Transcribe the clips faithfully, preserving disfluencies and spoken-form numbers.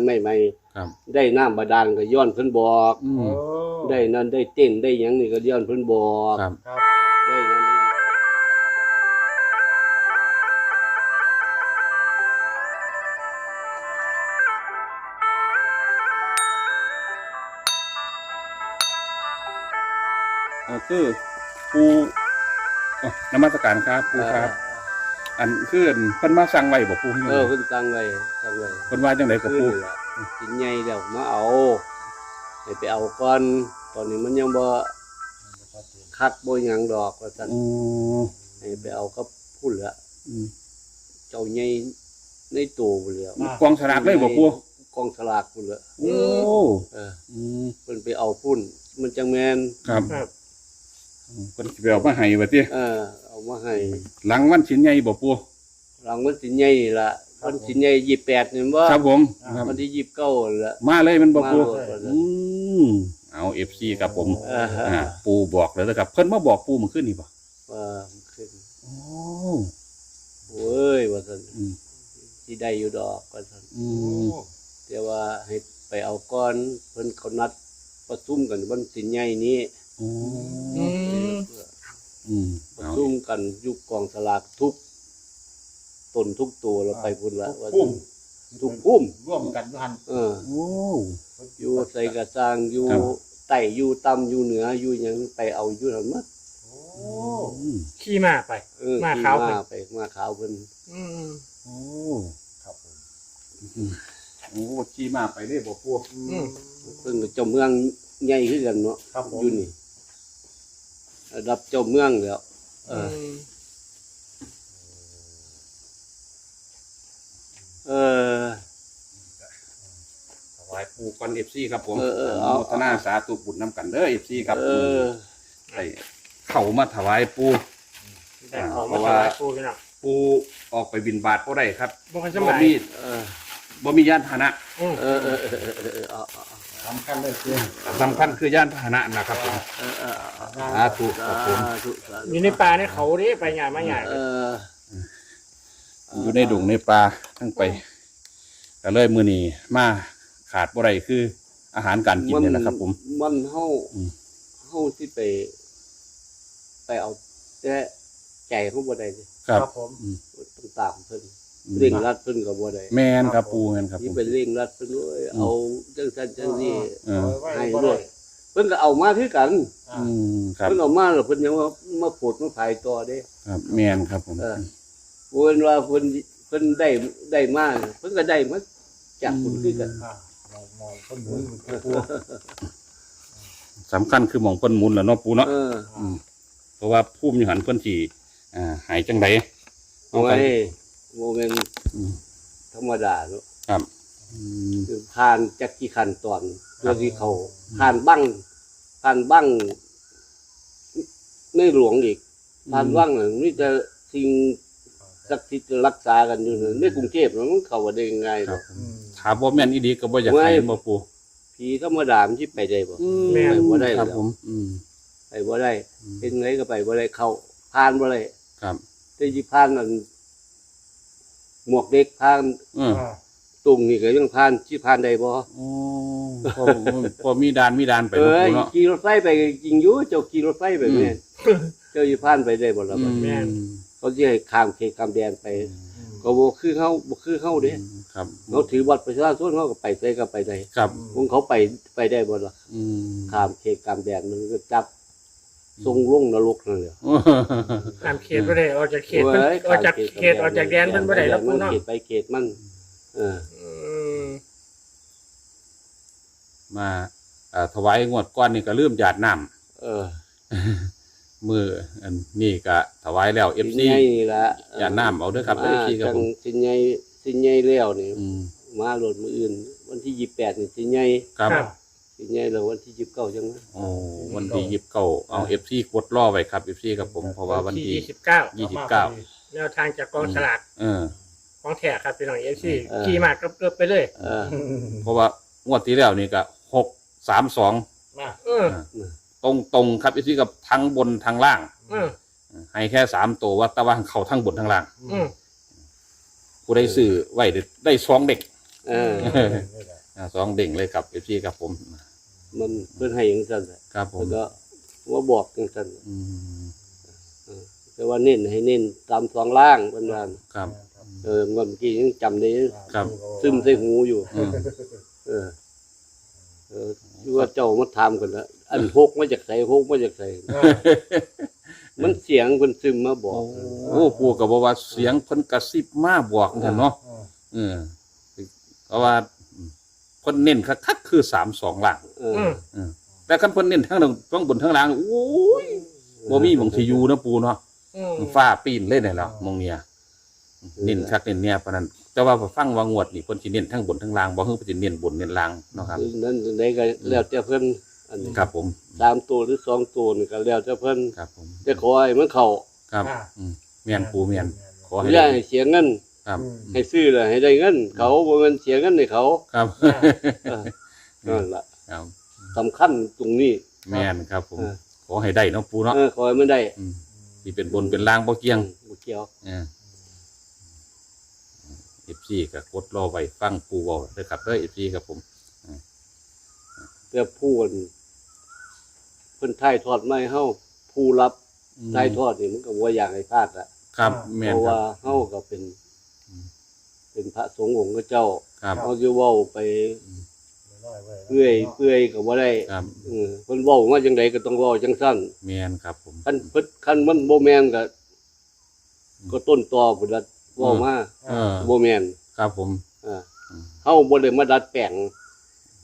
ใหม่ๆ ครับ ได้น้ำบาดาลก็ย้อนเพิ่นบอก อืม โอ้ ได้นั่นได้เต็นท์ได้หยังนี่ก็ย้อนเพิ่นบอก ครับ ครับ ได้นั่นได้ เออ คือปู่ เอ้อ นมัสการครับปู่ครับ เออ อันคืออันเพิ่นมาสั่งไว้บ่ปู่ เออ เพิ่นสั่งไว้ สั่งไว้ เพิ่นว่าจั่งใดกับปู่ คืนนี่ล่ะ สิใหญ่แล้วมาเอา ให้ไปเอาก่อน ตอนนี้มันยังบ่คักบ่หยังดอกว่าซั่น อืม ให้ไปเอากับพุ่นละ อืม เจ้าใหญ่ในโตพุ่นแล้ว กองสลากเลยบ่ปู่ กองสลากพุ่นละ โอ้ เออ อืม เพิ่นไปเอาพุ่น มันจั่งแม่น ครับ ครับ อืม เพิ่นสิไปเอามาให้ว่าติ เออ เอามาให้ หลังวันศีลใหญ่บ่ปู่ หลังวันศีลใหญ่นี่ล่ะ ครับผม วันศีลใหญ่ยี่สิบแปดนี่บ่ ครับผม อ่า ครับ วันที่ยี่สิบเก้านั่นล่ะ มาเลยแม่นบ่ปู่ มาโลด อืม เอา เอฟซี ครับผม เออ อ่า ปู่บอกแล้วนะครับ เพิ่นมาบอกปู่เมื่อคืนนี่บ่ ว่ามันขึ้น โอ้ โอ้ย ว่าซั่น อืม สิได้อยู่ดอก ว่าซั่น อืม แต่ว่าให้ไปเอาก่อน เพิ่นเขานัดประชุมกันวันศีลใหญ่นี้ อืม อืม อืม ประชุมกันอยู่กองสลากทุกตนทุกตัว แล้วไปพุ่นละ ทุก ว่า ภูมิ ซั่น ทุกภูมิ ร่วมกันอยู่หั่น เออ โอ้ อยู่ไสกะซ่าง อยู่ ครับ ใต้ อยู่ต่ำ อยู่เหนือ อยู่หยัง ไปเอาอยู่หั่นหมด โอ้ อืม ขี่ม้าไป เออ ม้าขาว ขี่ม้าไป ม้าขาวเพิ่น อืม โอ้ ครับผม อืม โอ้ ขี่ม้าไปเลยบ่ปู่ อืม เพิ่นก็เจ้าเมืองใหญ่คือกันเนาะ ครับผม อยู่นี่ ระดับเจ้าเมืองแล้ว เออ อืม เออ ถวายปู่ก่อน เอฟซี ครับผม เออ เออ เอา อนุโมทนาสาธุบุญนำกันเด้อ เอฟซี ครับ เออ ได้เข้ามาถวายปู่ ได้เข้ามาถวายปู่พี่น้อง ปู่ออกไปบิณฑบาตบ่ได้ครับ บ่ค่อยสำบาย บ่มี เออ บ่มียานพาหนะ อืม เออ เออ เอา เอา เอา สำคัญเลยคือ สำคัญคือยานพาหนะนะครับผม เออ เออ เอา สาธุครับผม สาธุ สาธุ อยู่ในป่าในเขาเด้ ไปยากมายาก เออ อยู่ในดงในป่าทั้งไป ก็เลยมื้อนี้มาขาดบ่ได้คืออาหารการกินนี่แหละครับผม มันเฮา อืม เฮาสิไป ไปเอาแต่ใจเฮาบ่ได้เด้ ครับ ครับผม อืม ต้องตามเพิ่น อืม เร่งรัดเพิ่นก็บ่ได้ แม่นครับปู่ แม่นครับ สิไปเร่งรัดเพิ่น โอ้ย อืม เอาจังซั่นจังซี่ เออ ให้โลด เพิ่นก็เอามาคือกัน อืม ครับ เพิ่นเอามาแล้วเพิ่นยังว่ามาโผดมาผายต่อเด้ ครับ แม่นครับผม เออ เพิ่นว่าเพิ่น เพิ่นได้ ได้มา เพิ่นก็ได้มาจากคุณคือกัน อ่า หม่อง หม่องเพิ่นหมุน ปู่ สำคัญคือหม่องเพิ่นหมุนแหละเนาะปู่เนาะ เออ อืม เพราะว่าภูมิอยู่หั่นเพิ่นสิ อ่า หายจังใด โอ้ย เอากัน บ่แม่น อืม ธรรมดาเนาะ ครับ อืม คือผ่านจักกี่ขั้นตอน ครับ ตัวที่เขา อืม ผ่านบั้ง ผ่านบั้งในหลวงอีก ผ่าน อืม บั้งน่ะ มีแต่สิ่งศักดิ์สิทธิ์รักษากันอยู่นั่น ในกรุงเทพฯน่ะ มันเข้าบ่ได้ง่ายดอก ครับ อืม ถ้าบ่แม่นอีหลีก็บ่อยากให้ เว้ย บ่ปู่ ผีธรรมดามันสิไปได้บ่ อืม แม่น ไปบ่ได้ ครับ แล้ว ผม อืม ไปบ่ได้ อืม เป็นไงก็ไปบ่ได้ เข้า ผ่านบ่ได้ ครับ แต่สิผ่านอัน หมวกเหล็ก ผ่าน เออ อ่า ตุงนี่ก็ยังผ่าน สิผ่านได้บ่ โอ้ พอ พอมีด่าน มีด่านไป เออ เนาะปู่เนาะ ขี่รถไฟไปก็จริงอยู่ เจ้าขี่รถไฟไป อืม แม่น เจ้าสิผ่านไปได้บ่ล่ะ อืม บัดนี้ แม่น เขาสิให้ข้ามเขตข้ามแดนไป อืม ก็บ่คือเฮา บ่คือเฮาเด้ อืม ครับ เฮาถือบัตรประชาชน เฮาก็ไปไสก็ไปได้ ครับ ของเขาไป ไปได้บ่ล่ะ อืม ข้ามเขตข้ามแดนมันก็จับ อืม ส่งลงนรกนั่นแหละ ข้ามเขตบ่ได้ ออกจากเขตมัน โอ้ย ออกจาก ข้ามเขต เขต ออกจากแดนมันบ่ได้แล้วปู่เนาะ เขตไปเขตมัน เออ อืม มา เอ่อ ถวายงวดก่อนนี่ก็ลืมหยาดน้ำ เออ มื้ออันนี้ก็ถวายแล้ว เอฟซี ศีลใหญ่นี่ล่ะ หยาดน้ำเอาเด้อครับ มา เอฟซี ครับผม จั่งศีลใหญ่ ศีลใหญ่แล้วนี่ อืม มาโลดมื้ออื่น วันที่ยี่สิบแปดนี่ศีลใหญ่ ครับ ครับ ศีลใหญ่แล้ววันที่ยี่สิบเก้าจั่งมา โอ้ วันที่ยี่สิบเก้า เอา เอฟซี กดรอไว้ครับ เอฟซี ครับผม เพราะว่าวันที่ วันที่ยี่สิบเก้า ยี่สิบเก้า แนวทางจากกองสลาก เออ ของแท้ครับพี่น้อง เอฟซี เออ ขี่มาเกือบๆไปเลย เออ เพราะว่างวดที่แล้วนี่ก็ หกสามสอง มา เออ ตรงๆครับ เอฟซี กับทั้งบนทั้งล่าง เออ ให้แค่สามตัวว่า แต่ว่าเข้าทั้งบนทั้งล่าง อืม ผู้ใดซื้อไว้ได้สองเด้ง เออ อ่า สองเด้งเลยครับ เอฟซี ครับผม มันเพิ่นให้จังซั่นแหละ ครับผม แล้วก็ว่าบอกจังซั่น อืม เออ แต่ว่าเน้นให้เน้นตามสองล่างเพิ่นว่า ครับ เออ งวดเมื่อกี้ยังจำได้ ครับ ซึมใส่หูอยู่ อืม เออ เออ คือว่าเจ้ามาถามกันละ อันหกมาจากไส หกมาจากไส อ่า มันเสียงเพิ่นซึมมาบอก โอ้ ปู่ก็บอกว่าเสียงเพิ่นกระซิบมาบอกนั่นเนาะ อ่า เออ เพราะว่า เพิ่นเน้นคักๆ คือ สามสอง ล่าง เออ อืม เออ แต่คันเพิ่นเน้นทั้ง ทั้งบนทั้งล่าง โอ้ย บ่มีหม่องสิอยู่นะปู่เนาะ อืม ฟ้าปีนเลยเนี่ยแหละ หม่องเนี่ย เน้นคักเน้นแน่ปานนั้น แต่ว่าฟังว่างวดนี่เพิ่นสิเน้นทั้งบนทั้งล่างบ่ คือเพิ่นสิเน้นบนเน้นล่างเนาะครับ นั้นจังใดก็แล้วแต่เพิ่น อันนี้ ครับผม สามตัวหรือสองตัวนี่ก็แล้วแต่เพิ่น ครับผม แต่ขอให้มันเข้า ครับ อ่า อืม แม่นปู่แม่น ขอให้ อย่าให้เสียเงิน ครับ อืม ให้ซื้อแล้วให้ได้เงิน เขาบ่แม่นเสียเงินให้เขา ครับ อ่า เออ นั่นล่ะ ครับ สำคัญตรงนี้ แม่นครับผม เออ ขอให้ได้เนาะปู่เนาะ เออ ขอให้มันได้ อืม สิเป็นบนเป็นล่างบ่เกี่ยง อืม บ่เกี่ยว เออ เอฟซี ก็กดรอไว้ฟังปู่เว้าเด้อครับเด้อ เอฟซี ครับผม เออ แต่ผู้เพิ่นถ่ายทอดมาให้เฮา ผู้รับ อืม ถ่ายทอดนี่มันก็บ่อยากให้พลาดละ ครับ แม่นครับ เพราะว่าเฮาก็เป็น อืม เป็นพระสงฆ์องค์เจ้า ครับ เฮาสิเว้าไป อืม เปื่อยเปื่อยก็บ่ได้ ครับ เออ เพิ่นเว้ามาจังใดก็ต้องเว้าจังซั่น แม่นครับผม คันเพิ่น คันมันบ่แม่นก็ อืม ก็ต้นตอพุ้นละ เว้ามา เออ บ่แม่น ครับผม อ่า อืม เฮาบ่ได้มาดัดแปลง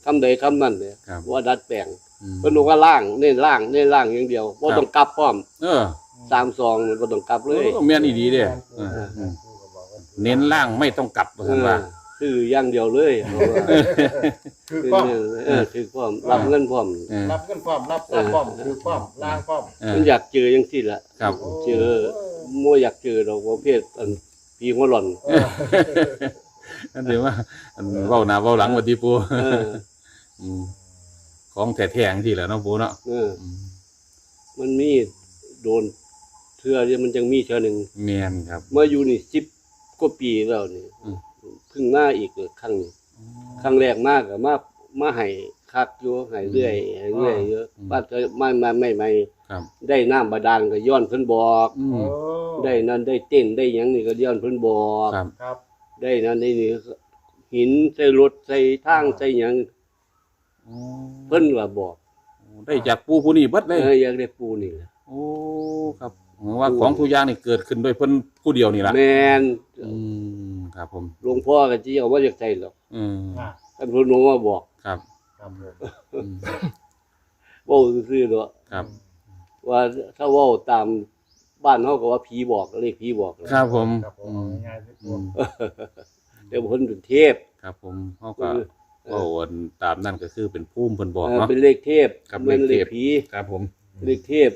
คำใดคำนั้นเด้ ครับ ว่าดัดแปลง อืม เพิ่นบอกว่าล่าง เน้นล่าง เน้นล่างอย่างเดียว บ่ ครับ ต้องกลับพร้อม เออ สามสอง นี่บ่ต้องกลับเลย เออ แม่นอีหลีเด้ เออ เออ เน้นล่างไม่ต้องกลับ ว่าซั่นว่า เออ ซื้ออย่างเดียวเลย ถืกพร้อม เออ ถืกพร้อม รับเงินพร้อม เออ รับเงินพร้อม รับทรัพย์พร้อม เออ ถืกพร้อม ล่างพร้อม เออ มันอยากเจอจังซี่ล่ะ ครับ เจอ บ่อยากเจอดอกประเภทอันผีหัวหล่อน เออ อันเดียวว่า อันเว้าหน้าเว้าหลังว่าติปู่ เออ อืม ของแท้ๆจังซี่แหละเนาะปู่เนาะ เออ อืม มันมีโดนเทื่อเดียวมันจังมีเทื่อหนึ่ง แม่นครับ มาอยู่นี่สิบกว่าปีแล้วนี่ อืม เพิ่งมาอีกครั้งนี้ อืม ครั้งแรกมาก็มา มาให้คักอยู่ ให้เรื่อย อืม ให้เรื่อยอยู่ อืม ว่าจะมา มาใหม่ๆ ครับ ได้น้ำบาดาลก็ย้อนเพิ่นบอก อืม โอ้ ได้นั่นได้เต็นท์ได้หยังนี่ก็ย้อนเพิ่นบอก ครับ ครับ ได้นั่นได้นี่ หินใส่รถใส่ทาง อ่า ใส่หยัง อ๋อ เพิ่นว่าบอก ได้จากปู่ผู้นี้เบิดเลย เออ อยากได้ปู่นี่แหละ โอ้ ครับ ว่าของทุกอย่างนี่เกิดขึ้นโดยเพิ่นผู้เดียวนี่ล่ะ แม่น อืม ครับผม หลวงพ่อก็สิเอามาจากไสหรอก อืม อ่า คันเพิ่นลงมาบอก ครับ ครับผม อืม เว้าซื่อๆเนาะ ครับ ว่าถ้าเว้าตามบ้านเฮาก็ว่าผีบอก เลขผีบอก ครับผม ครับผม อืม เอาง่ายๆสิปู่ อืม แต่เพิ่นเป็นเทพ ครับผม เฮาก็ เออ เว้าอันตามนั้นก็คือเป็นภูมิเพิ่นบอก เออ เนาะ เป็นเลขเทพ ครับ แม่นเลขผี เลขเทพ ครับผม เลขเทพ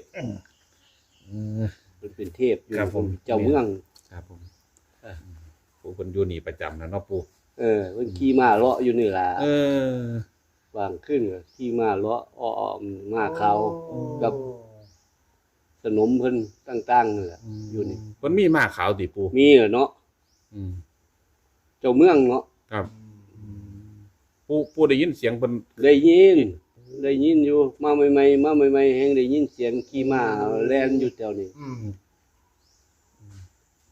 อืม เพิ่นเป็นเทพอยู่ ครับผม เจ้าเมือง ครับผม เออ ปู่เพิ่นอยู่นี่ประจำนะเนาะปู่ เออ เพิ่นขี่ม้าเลาะอยู่นี่ล่ะ เออ บางคืนก็ขี่ม้าเลาะอ้อมม้าขาว โอ้ กับสนมเพิ่นต่างๆนั่นแหละ อืม อยู่นี่ เพิ่นมีม้าขาวติปู่ มีแหละเนาะ อืม เจ้าเมืองเนาะ ครับ อืม ปู่ ปู่ได้ยินเสียงเพิ่น ได้ยิน ได้ยินอยู่ มาใหม่ๆ มาใหม่ๆ แฮงได้ยินเสียงขี่ม้าแล่นอยู่แถวนี้ อืม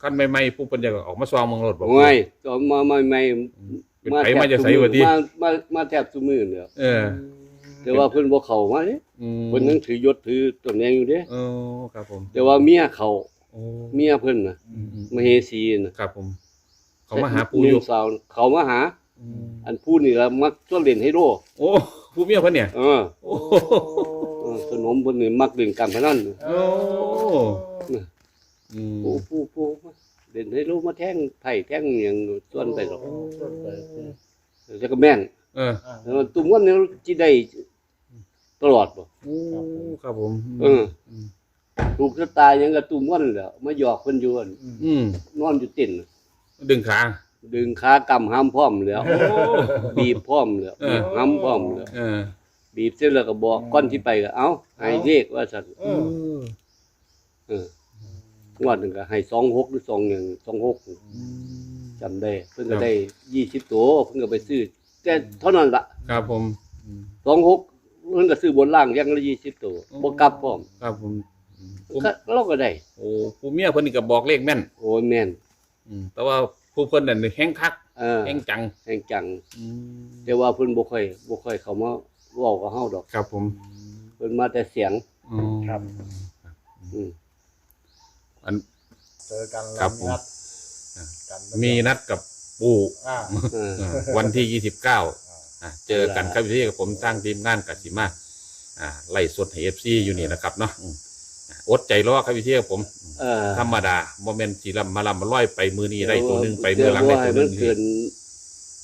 คันใหม่ๆ ปู่เพิ่นจะออกมาส่องเบิ่งรถบ่ โอ้ย ตอนมาใหม่ๆ อืม เป็นไผมาจากไสวะติ มา มา มาแทบซุมื้อแล้ว เออ แต่ว่าเพิ่นบ่เข้ามาเด้ อืม เพิ่นยังถือยศถือตำแหน่งอยู่เด้ เออ ครับผม แต่ว่าเมียเข้า โอ้ เมียเพิ่นน่ะ อืม มเหสีน่ะ ครับผม เขามาหาปู่อยู่ นุ่งสาว เขามาหา อืม อันผู้นี่ล่ะมักชวนเล่นไฮโล โอ้ ผู้เมียเพิ่นเนี่ย เออ โอ้ เออ สนมเพิ่นนี่มักเล่นการพนัน โอ้ อืม ผู้ ผู้ ผู้ เล่นไฮโลมาแทงไพ่แทงหยังชวนไปดอก โอ้ ชวนไป แล้วก็แม่น เออ แล้วตุ้มเงินนี่สิได้ตลอดบ่ โอ้ ครับผม เออ อืม ถูกชะตาหยังกับตุ้มเงินแหล้ว มาหยอกเพิ่นอยู่หั่น อืม นอนอยู่เต็นท์น่ะ ดึงขา ดึงขากำหำพร้อมแหล้ว โอ้ บีบพร้อมแหล้ว เออ บีบหำพร้อมแหล้ว เออ บีบเสร็จแล้วก็บอก ก่อนสิไปก็ "เอ้า ให้เลข" ว่าซั่น เออ เออ งวดหนึ่งก็ให้สองหกหรือสองหนึ่ง สองหก อืม จำได้ เพิ่นก็ ครับ ได้ยี่สิบตัว เพิ่นก็ไปซื้อ แต่เท่านั้นละ ครับผมอืม สองหกเพิ่นก็ซื้อบนล่างอย่างละยี่สิบตัว อืม บ่กลับพร้อม ครับผมอืมผู้ ก็เราก็ได้ โอ้ผู้เมียเพิ่นนี่ก็บอกเลขแม่น โอ้ยแม่น อืมแต่ว่าผู้เพิ่นนั่นแฮงคัก เออ แฮงจัง แฮงจัง อืม แต่ว่าเพิ่นบ่ค่อยบ่ค่อยเข้ามาเว้ากับเฮาดอก ครับผม เพิ่นมาแต่เสียง อืม ครับ อืม อัน เจอกัน ครับผม นัด อ่ะ กัน มีนัดกับปู่ อ่า เออ อ่าวันที่ยี่สิบเก้าอ่ะเจอกันครับพี่กับผมทางทีมงานกสิมาอ่าไล่สดให้เอฟซีอยู่นี่นะครับเนาะอืมอ่ะอดใจรอครับพี่กับผม เออ ธรรมดาบ่แม่นสิลำมาลำมาร้อยไปมือนี้ได้ตัวหนึ่งไปมือหลังได้ตัวหนึ่ง เพื่อบ่ให้มันเกิน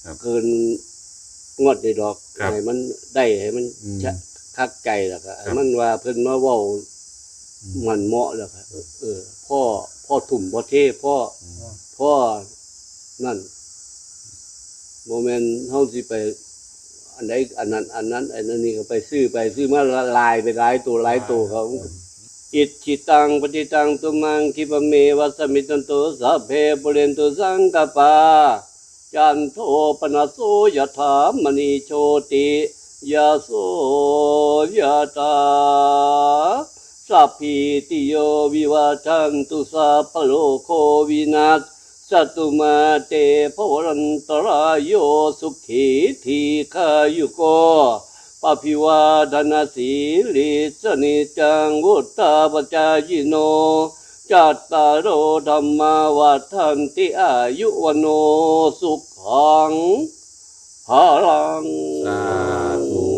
ครับ เกินงวดได้ดอก ครับ ให้มันได้ให้มัน อืม ชะคักใจแล้วก็ ครับ ให้มันว่าเพิ่นมาเว้า อืม มันเหมาะแล้วก็เออพ่อพ่อทุ่มพ่อเทพ่อ อืม พ่อนั่นบ่แม่นเฮาสิไป อันใดอันนั้น อันนั้น อันนี้ก็ไปซื้อไปซื้อมาละลายไปหลายตัวหลายตัวเขา อิจฉิตังปฏิตังตุมหังคิปะเมวะสมิจฉันตุสัพเพปุเรนตุสังกปา จันโทปนสโสยถามณีโชติยะโสยถา สัพพีติโยวิวัชชันตุสัพพะโรโควินัสสตุมาเตภวัตวันตรายโยสุขีทีคายุโก ปะพิวาทนาสีลิสนิจจังวุฒาปจายิโน จัตตาโรธรรมาวัฒนติอายุวโนสุขังพลัง สาธุ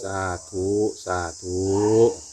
สาธุ สาธุ